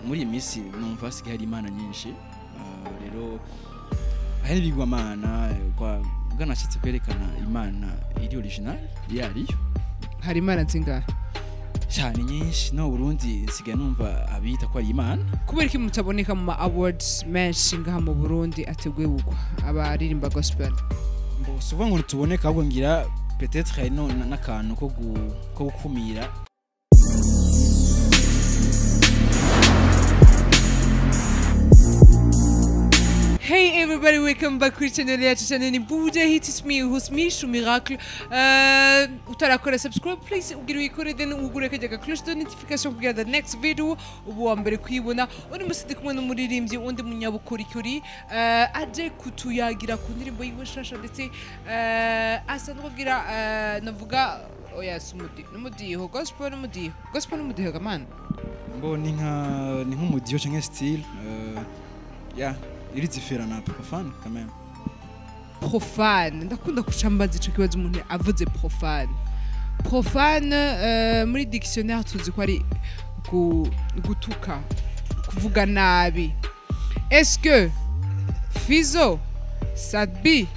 Muri iyi minsi numva hasigaye hari imana nyinshi. Rero hari n'ibigwamana kwa bwanashatse kwerekana imana iri original iyo ariyo. Hari imana zingahe? Cyane nyinshi. No Burundi nsigaye numva abita ko ari imana. Kubera iki mutaboneka mu ma awards menshi ngaha mu Burundi ateguye gukwa abaririmba gospel? Mbo souvent ngo tuboneka, ahubwo ngira peut-être hari no n'akantu ko gukumira. Hey everybody, welcome back kuri channel yacu. Channel ni Buja Hit, it's me who's Mishu Miracle. Utarakora subscribe, please ugira uyikore, then ugure kajya cloche de notification kugira the next video ubu wa mbere kuyibona. Undi musi ndi kumwe n'umuririmbyi, undi munyabukorikori, aje kutuyagira ku ndirimbo yiwe shasha, ndetse asanzwe agira, navuga oya si n'umudiho gospel, n'umudiho gospel, n'umudiho gamana. Mbo ni nk'umudiho canke style, ya iri différent na profane quand même. Profane, ndakunda kucambaza ico kibazo. Umuntu avuze profane, profane, muri dictionnaire tuzi ko ari gutuka, kuvuga nabi. Est-ce que Fizo, Sadbi,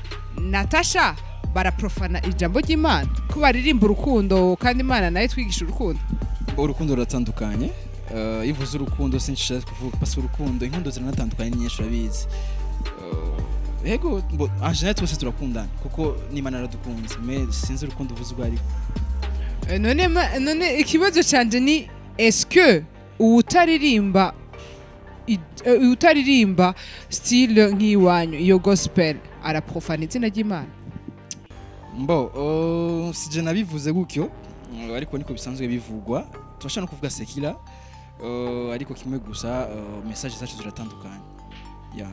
Natasha baraprofana ijambo ry'Imana ko baririmba urukundo, kandi Imana nayo twigisha urukundo? Mbo urukundo ruratandukanye. Iyo uvuze urukundo sinshaka kuvuga parce que urukundo, inkundo ziranatandukanye nyinshi, urabizi. Yego, mbo en général twese turakundana kuko n'Imana yaradukunze, mais sinzi urukundo uvuze ubwo ariko. None ikibazo canje ni: est-ce que uwutaririmba style nk'iwanyu, iyo gospel, araprofana izina ry'Imana? Mbo sije nabivuze gutyo, ariko niko bisanzwe bivugwa. Turashobora no kuvuga séculaire, ariko kimwe gusa, message zacu ziratandukanye, ya.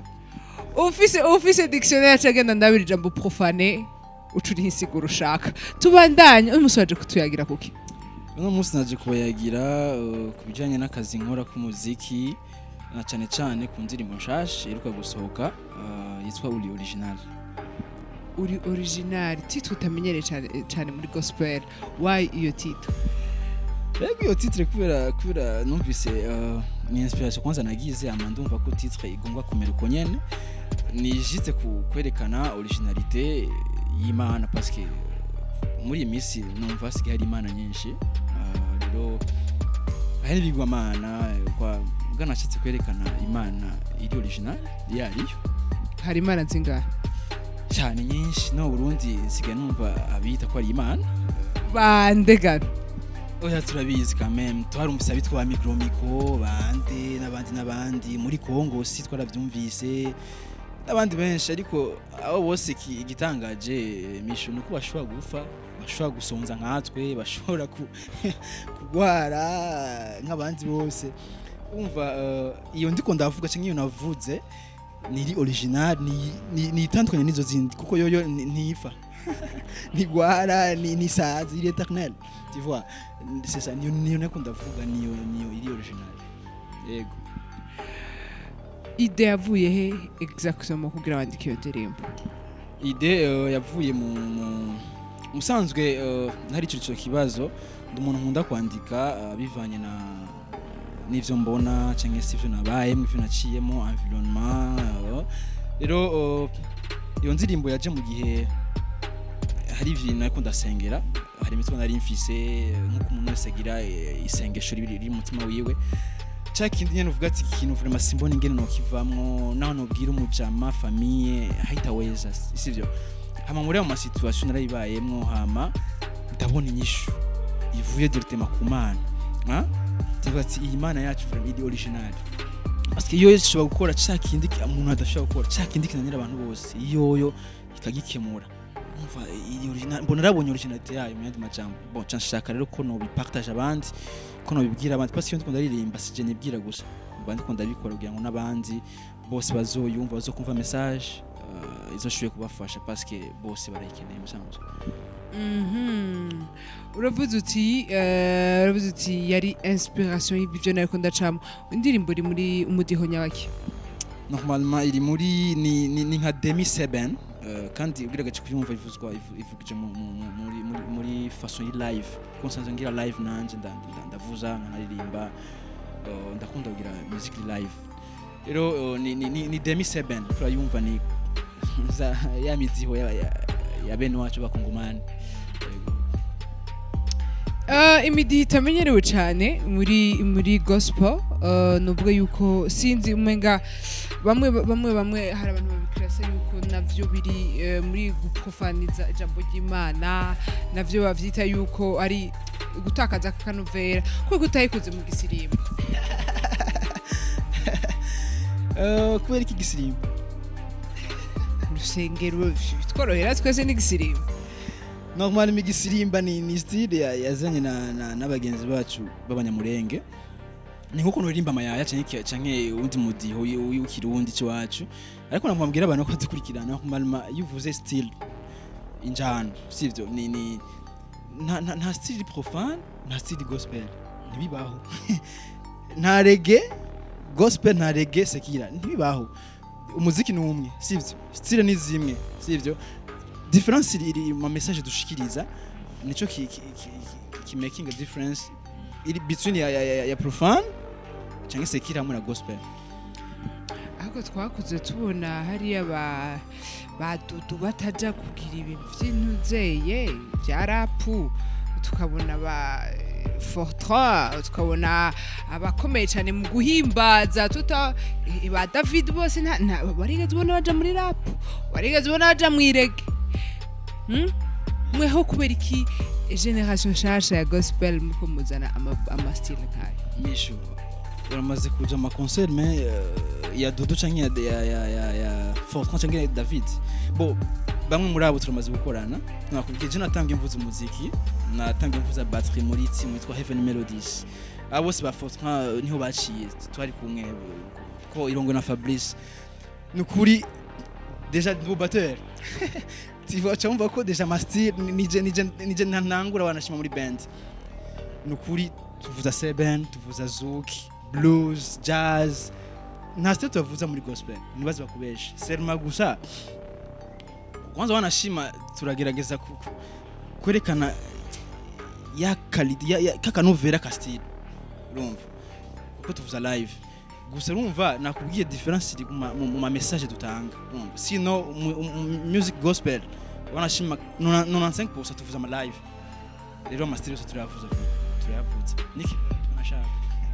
Ufise dictionnaire cagenda ndabira ijambo profane, uca uriha insiguro ushaka. Tubandanye, uyu musi waje kutuyagira kuki? Uno munsi naje kubayagira ku bijanye n'akazi nkora k'umuziki, na cane cane ku ndirimbo nshasha iheruka gusohoka, yitwa Uri Original. Uri Original, titre utamenyereye cane cane muri gospel. Why iyo titre? Rego, iyo titre kubera numvise, ni inspiration kwanza nagize, ama ndumva ko titre igomba kumera uko nyene, ni juste ku kwerekana originalité y'Imana, parce que muri iyi minsi numva hasigaye hari imana nyinshi. Rero hari n'ibigwamana kwa bwanashatse kwerekana imana iri original iyo ariyo. Hari imana zingahe? Cyane nyinshi. No Burundi nsigaye numva abita ko ari imana. Bandegana? Oya, turabizi quand même, twarumvise abitwa ba Micromiko bande n'abandi n'abandi muri Congo, si twaravyumvise n'abandi benshi, ariko abo bose igitangaje mishu nuko bashobora gupfa, bashobora gusonza nkatwe, bashobora kugwara nk'abandi bose. Umva, iyo ndiko ndavuga canke iyo navuze ni iri original, ni itandukanye n'izo zindi, kuko yoyo ntipfa, ntigwara, ni sazi, iri éternel, tu vois, c'est ça. Niyo nako ndavuga, niyo iri original, yego. Idée yavuye he exactement kugira wandike iyo ndirimbo? Idée yavuye mu musanzwe, ntari ico kibazo. Ndi umuntu nkunda kwandika, bivanye na n'ivyo mbona canke se ivyo nabayemo, ivyo naciyemo, environnement. Rero iyo ndirimbo yaje mu gihe hari ibintu ariko ndasengera, hari imitwe nari mfise, nk'uko umuntu wese agira isengesho riri mu mutima wiwe, ca kindi nyene uvuga ati: "Iki kintu vraiment simbona ingene nokivamwo, naho nobwira umujama, famille haitaweza," sivyo? Hama muri ayo ma situation narayibayemwo, hama ndabona inyishu ivuye directement ku Mana. Ah, tuvuga ati iyi Mana yacu vraiment iri original, parce que iyo ishobora gukora ca kindi umuntu adashobora gukora, ca kindi kinanira abantu bose, iyoyo ikagikemura. Umva, iri original, mbona narabonye originalité yayo mu yandi majambo. Bon, ca nshaka rero ko nobipartage abandi, ko nobibwira abandi, parce que iyo ndiko ndaririmba sije nibwira gusa, mba ndiko ndabikora kugira ngo n'abandi bose bazoyumva, bazokumva message, izoshoboye kubafasha, parce que bose barayikeneye musanzwe. Uravuze uti yari inspiration y'ibyo nariko ndacamo. Indirimbo iri muri umudiho nyabaki? Normalement iri muri ni nka demi 7, kandi ugerageje kuyumva ivuzwa ivugije muri façon yi live, kuko nsanzwe ngira live nanje, ndavuza nkanaririmba. Ndakunda kugira music live. Rero ni demi 7 turayumva, ni za ya miziho ya bene wacu bakongomani. Yego. Imidiho itamenyerewe cyane muri gospel, nuvuga yuko sinzi, umenga bamwe hari abantu babikirasa yuko navyo biri muri guprofaniza ijambo ry'Imana, navyo bavyita yuko ari gutakaza akanovera. Kuko utayikoze mu gisirimba? Kubera iki gisirimba? Urusengero bitworohera twese n'igisirimba. Normal mu gisirimba ni style yazanye na n'abagenzi bacu b'abanyamurenge. Ni nkuko nuririmba amayaya canke uwundi mudiho w'ikirundi c'iwacu, ariko namwambwira abantu ko dukurikirana. Normalement iyo uvuze style, injana, sivyo? Ni nta style profane, nta style gospel, ntibibaho. Nta reggae gospel, nta reggae séculaire, ntibibaho. Umuziki ni umwe, sivyo? Style ni zimwe, sivyo? Difference iri mu message dushikiriza, nico ki making a difference iri between ya profane canke séculaire hamwe na gospel. Ahubwo twakuze tubona hariya ba Dudu bataja kugira ibintu vy'intuzeye bya rap, tukabona ba Fortran, tukabona abakomeye cyane mu guhimbaza, tuta ba David bose nta warigeze ubona baja muri rap, warigeze ubona baja mu i reggae? Mweho kubera iki génération nshasha ya gospel muko muzana ama style nkayo? Mishu, uramaze kuja mu concert mais ya Dudu canke ya Fortran canke ya David? Bo bamwe muri abo turamaze gukorana. Nakubwiye, je natangiye mvuza umuziki, natangiye mvuza batterie muri team yitwa Heaven Melodies. Abo bose ba Fortran niho baciye, twari kumwe ko irongo na Fabrice. Nukuri déjà ni batteur, tu vois, cyumva ko déjà ma style nije ntangura banashima muri band. Nukuri tuvuza seben, tuvuza zouk, blues, jazz, nta style tuvuza muri gospel, nibaze bakubeshe. Seulement gusa kwanza wanashima turagerageza kwerekana ya qualité ya kakanovera ka style, urumva, kuko tuvuza live gusa. Urumva nakubwiye difference iri mu ma message dutanga, urumva. Sino music gospel wanashima 95% tuvuza ama live. Rero ama style yose turayavuza, turayavuza niki nashaka.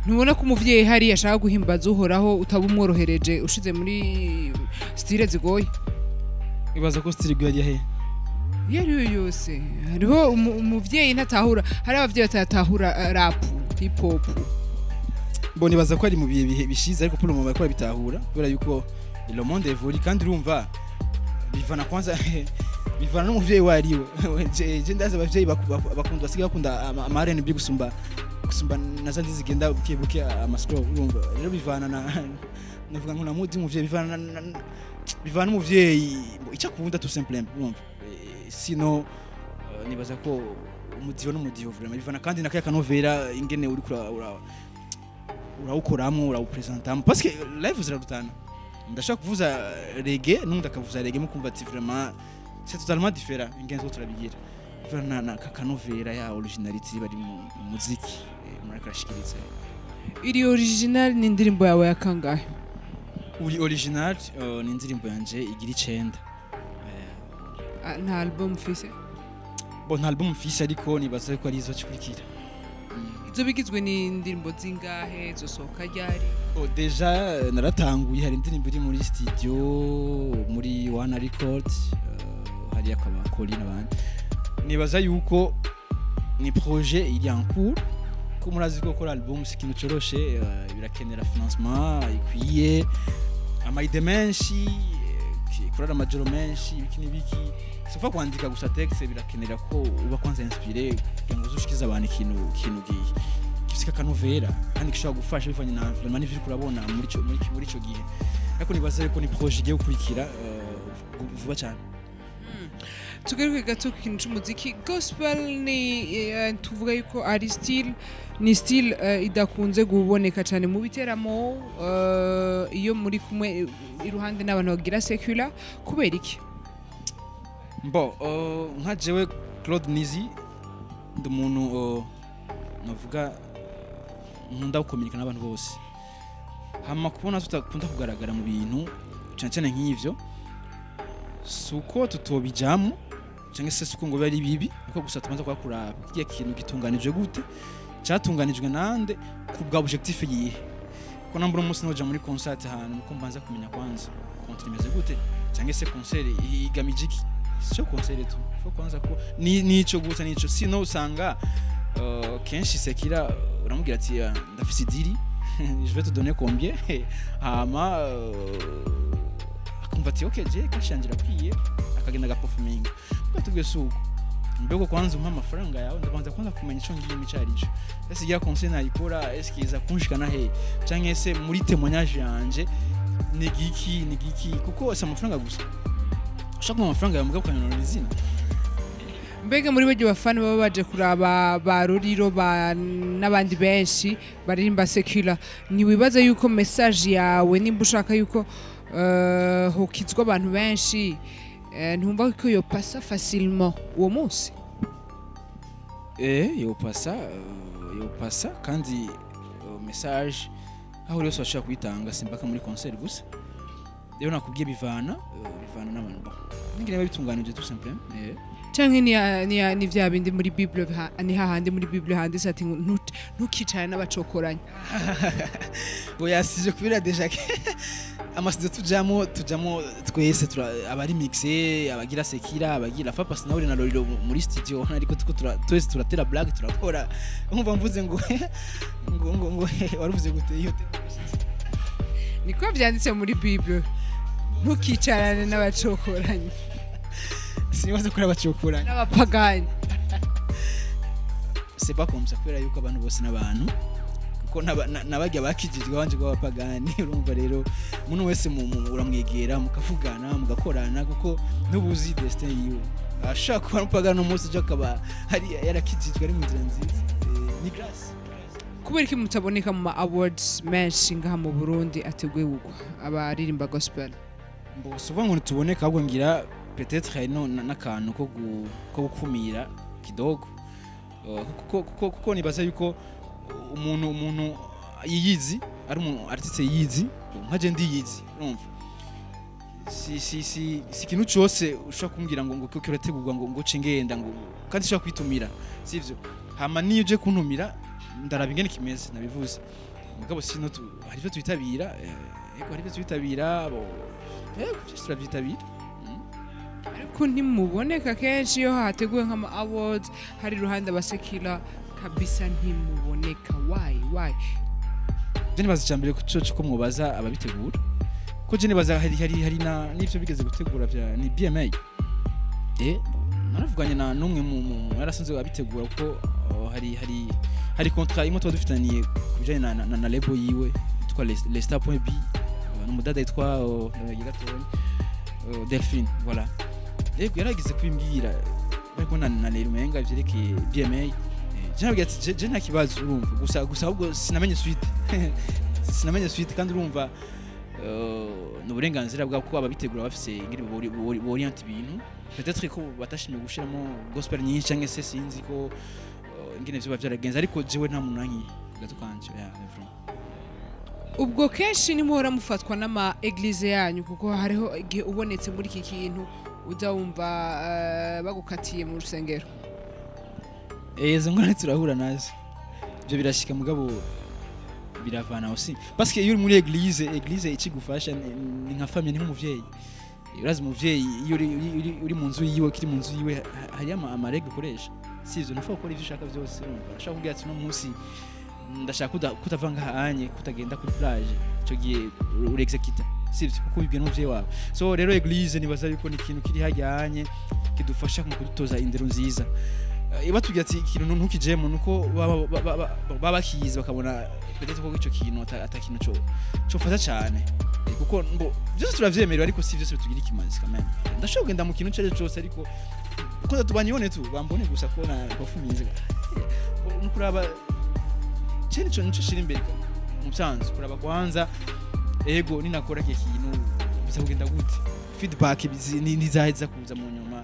Ntubona ko umuvyeyi hari ashaka guhimbaza Uhoraho utaba umworohereje ushize muri style zigoye? Ibaza ko style yari he? Iyo ari yo yose, hariho umuvyeyi ntatahura, hari abavyeyi batatahura rap, hip hop. Bo nibaza ko ari mu bihe bishize, ariko pour le moment bariko barabitahura kubera yuko le monde évolue. Kandi urumva bivana, kwanza bivana n'umuvyeyi we ariwe. Je ndazi abavyeyi bakunda, basigaye bakunda ama R&B gusumba na zandi zigenda buke buke, ama slow, urumva. Rero bivana na, navuga ngo na mood y'umuvyeyi, bivana bivana n'umuvyeyi icyo akunda, tout simplement, urumva. Sino nibaza ko umudiho n'umudiho vraiment bivana kandi na kaya kanovera ingene uri kura urawukoramo, urawupresentamo, parce que live zirarutana. Ndashaka kuvuza reggae n'undi akavuza reggae, mukumva ati vraiment c'est totalement différent ingene two turabigira. Bivana na kakanovera ya originality bari mu muziki umuntu ariko arashikiriza. Iri original ni indirimbo yawe ya kangahe? Uri original ni indirimbo yanje igira 9. Ah, nta album ufise? Bon, nta album mfise, ariko nibaza ko ari izo kikurikira. Izo bigizwe n'indirimbo zingahe? Zosohoka ryari? Oh, déjà naratanguye, hari indirimbo iri muri studio muri One Record, hariya kwa Colin abandi. Nibaza yuko ni projet iri en cours, ko murazi ko gukora album si ikintu coroshe, birakenera financement ikwiye, ama idées menshi, kurara amajoro menshi, ibiki n'ibiki. Sifa kwandika gusa texte, birakenera ko uba kwanza inspiré kugira ngo uzushikize abantu ikintu gifise akanovera kandi gishobora gufasha bivanye na environnement n'ivyo uriko urabona muri ico gihe. Ariko nibaza yuko ni projet igiye gukurikira vuba cyane. Tugaruke gato ku kintu c'umuziki gospel. Ni tuvuga yuko ari style, ni style idakunze kuboneka cyane mu biteramo iyo muri kumwe iruhande n'abantu bagira secular. Kubera iki? Mbo nka jewe Claude Nizi, ndi umuntu navuga Nkunda gukominika n'abantu bose. Hama kubona tutakunda kugaragara mu bintu cyane cyane nk'ivyo, suko tutobijamo cyangwa se suko ngo bibe ari bibi, niko gusa tubanza kuhakuraba kigiye kintu gitunganije gute, cyatunganijwe nande, ku bwa objectif yihe. Ko nambura umunsi noja muri concert ahantu, nuko mbanza kumenya kwanza contrat imeze gute, cyangwa se concert igamije iki. Sio concert tu faut kwanza ko ni nico gusa nico, sino usanga kenshi sekira uramubwira ati: "Ndafise idiri, je vais te donner combien?" Hama akumva ati: "Okay, je cash yanje irakwiye," akagenda agaperforminga. Kuko tubwiye suko mbego kwanza umpa amafaranga yawe, ndabanza kwanza kumenya ico ngiyemo ico arico. Ese igira conseil nayikora, ese kiza kunshikana he, canke se muri témoignage yanje ni giki, ni giki? Kuko si amafaranga gusa, ushaka kumuha amafaranga yawe mugabo ukanyonora izina. Mbega muri baryo bafana baba baje kuraba ba Ruriro ba n'abandi benshi baririmba secular, ntiwibaza yuko message yawe, nimba ushaka yuko hokizwa abantu benshi, ntumva ko yo passa facilement uwo munsi? Yopasa, yopasa kandi message aho uri hose washobora kuyitanga, simpaka muri concert gusa. Rero nakubwiye bivana n'abantu bon ningira biba bitunganije tout simplement. Canke ni vya bindi muri Bible, ni hahandi muri Bible handitse ati ntukicarane n'abacokoranye? Oya, sije kubera déjà amasizo tujamo twese abari mixé, abagira sekira, abagira fa pasi nawe na Loriro muri studio, ariko tuko twese turatera blague, turakora. Umva, mvuze ngo waruvuze gute iyo? Niko vyanditse muri Bible, ntukicarane n'abacokoranye. Sinibaza ko abacokoranye. N'abapagani. C'est pas comme ça, kubera yuko abantu bose n'abantu, kuko n'abajya bakijijwe abanje kuba abapagani. Urumva rero umuntu wese uramwegera, mukavugana, mugakorana, kuko n'ubuzi destin yiwe. Ashaka kuba umupagani umunsi ejo akaba hari yarakijijwe, ari mu nzira nziza. Ni grâce. Kubera iki mutaboneka mu ma awards menshi ngaha mu Burundi ateguwe abaririmba gospel? Mbo souvent ngo ntituboneka, ahubwo ngira peut-être hari no n'akantu ko gukumira kidogo. Kuko nibaza yuko umuntu yiyizi, ari umuntu artiste yiyizi, nka je ndiyizi, urumva si ikintu cyose ushobora kumbwira ngo kuko urategurwa ngo ce ngenda ngo kandi ushobora kwitumira, sivyo? Hama niyo uje kuntumira ndaraba ingene kimeze, nabivuze. Mugabo sino hari ivyo twitabira, yego, hari ivyo twitabira bo, yego, byose turavyitabira. Ariko ntimuboneka kenshi iyo hateguwe nk'ama awards, hari iruhande abasekira kabisa, ntimuboneka. Why? Je nibaza icya mbere ko mwobaza ababitegura, ko je nibaza hari na n'ivyo bigeze gutegura vya ni BMA. Naravuganye na numwe mu yarasanzwe abitegura, kuko oh, hari contrat imwe tuba dufitaniye ku bijanye na label yiwe yitwa Lestar.b, n'umudada yitwa, oh, ndabagira gatonya, oh, Delphine, voilà. Yego, yaragize kubimbwira bariko na rero umenga ivyerekeye BMA. Je nabwiye ati je nta kibazo, urumva gusa ahubwo sinamenye suite. Kandi urumva ni uburenganzira bwabo, kuko ababitegura bafise ingene borienta ibintu. Peut-être ko batashimye gushiramo gospel nyinshi, cyangwa se sinzi ko ingene vyoba vyaragenze, ariko jewe nta muntu nankiye ku gato kanje ya vraiment. Ubwo kenshi ntimuhora mufatwa n'ama église yanyu, kuko hariho igihe ubonetse muri iki kintu uza wumva bagukatiye mu rusengero? Izo ngorane turahura nazo, ibyo birashika, mugabo biravana aussi, parce que iyo uri muri église ikigufasha ni nka famille, ni nk'umuvyeyi. Urazi umuvyeyi iyo uri mu nzu yiwe, kiri mu nzu yiwe, hari ama règles ukoresha, sivyo? Ntufa gukora ivyo ushaka vyose. Urumva ashaka kubwira ati: "Uno munsi ndashaka kutava ngahanye, kutagenda kuri plage." Ico gihe urexecuta, sivyo? Kuko ubibwiye n'umuvyeyi wawe. So rero église nibaza yuko ni ikintu kiri hajyanye kidufasha mu kudutoza indero nziza. Batubwira ati ikintu ntukijemo, nuko baba bakizi, bakabona peut-être ko ico kintu ata kintu co cofata cyane. Kuko mbo byose turavyemerewe, ariko si byose bitugira ikimazi quand même. Ndashobora kugenda mu kintu cyo cyose, ariko kuko tubanyone tu bambone gusa ko na performance nukuraba cyo nico shira imbere mu byanzu, kuraba kwanza ego ninakora iki kintu biza kugenda gute, feedback nizaheza kuza mu nyuma.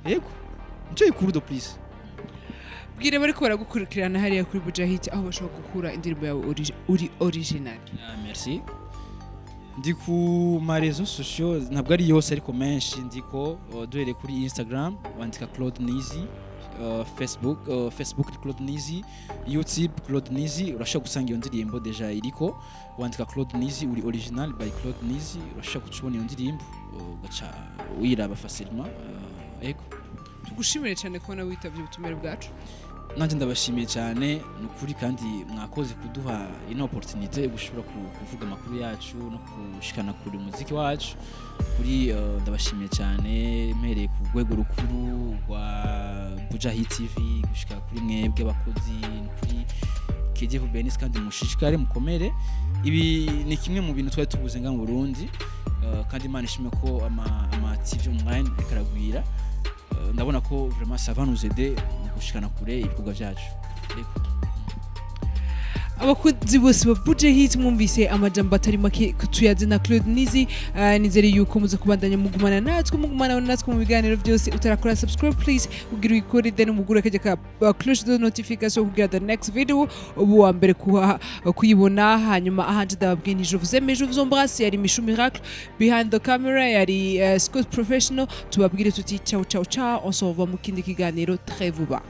Ego, nico ikuru de plus. Bwira bariko baragukurikirana hariya kuri Buja Hit aho bashobora gukura indirimbo yawe uri original. Ah, merci. Ndi ku ma réseaux sociaux, ntabwo ari yose ariko menshi ndiko. Duhereye kuri Instagram wandika Claude Nizi, Facebook ni Claude Nizi, YouTube Claude Nizi, urashobora gusanga iyo ndirimbo déjà iriko. Wandika Claude Nizi uri original by Claude Nizi, urashobora guca ubona iyo ndirimbo, ugaca uyiraba facilement. Ego. Tugushimire cyane kubona witabye ubutumire bwacu. Nanjye ndabashimiye cyane ni ukuri, kandi mwakoze kuduha ino opportunité yo gushobora kuvuga amakuru yacu no gushikana kure umuziki wacu kuri. Ndabashimiye cyane mpereye ku rwego rukuru rwa Buja Hit TV gushika kuri mwebwe abakozi. Ni ukuri KDF Benis, kandi mushishikare mukomere. Ibi ni kimwe mu bintu twari tubuze nga mu Burundi, kandi Imana ishimwe ko ama TV online ariko aragwira. Ndabona ko vraiment ça va nous aider mu gushikana kure ibikorwa byacu. Yego. Abakunzi bose ba Buja Hit, mwumvise amajambo atari make tuyazi na Claude Nizi. Nizere yuko muza kubandanya mugumana natwe mu biganiro byose. Utarakora subscribe, please ugira uyikore, then umugure kajya ka cloche de notification kugira the next video ubu wa mbere kuyibona. Hanyuma ahanje ndababwiye nti je vous aime et je vous embrasse. Yari Mishu Miracle behind the camera, yari Scott Professional. Tubabwire tuti ciao ciao ciao, on se revoit mu kindi kiganiro très vuba.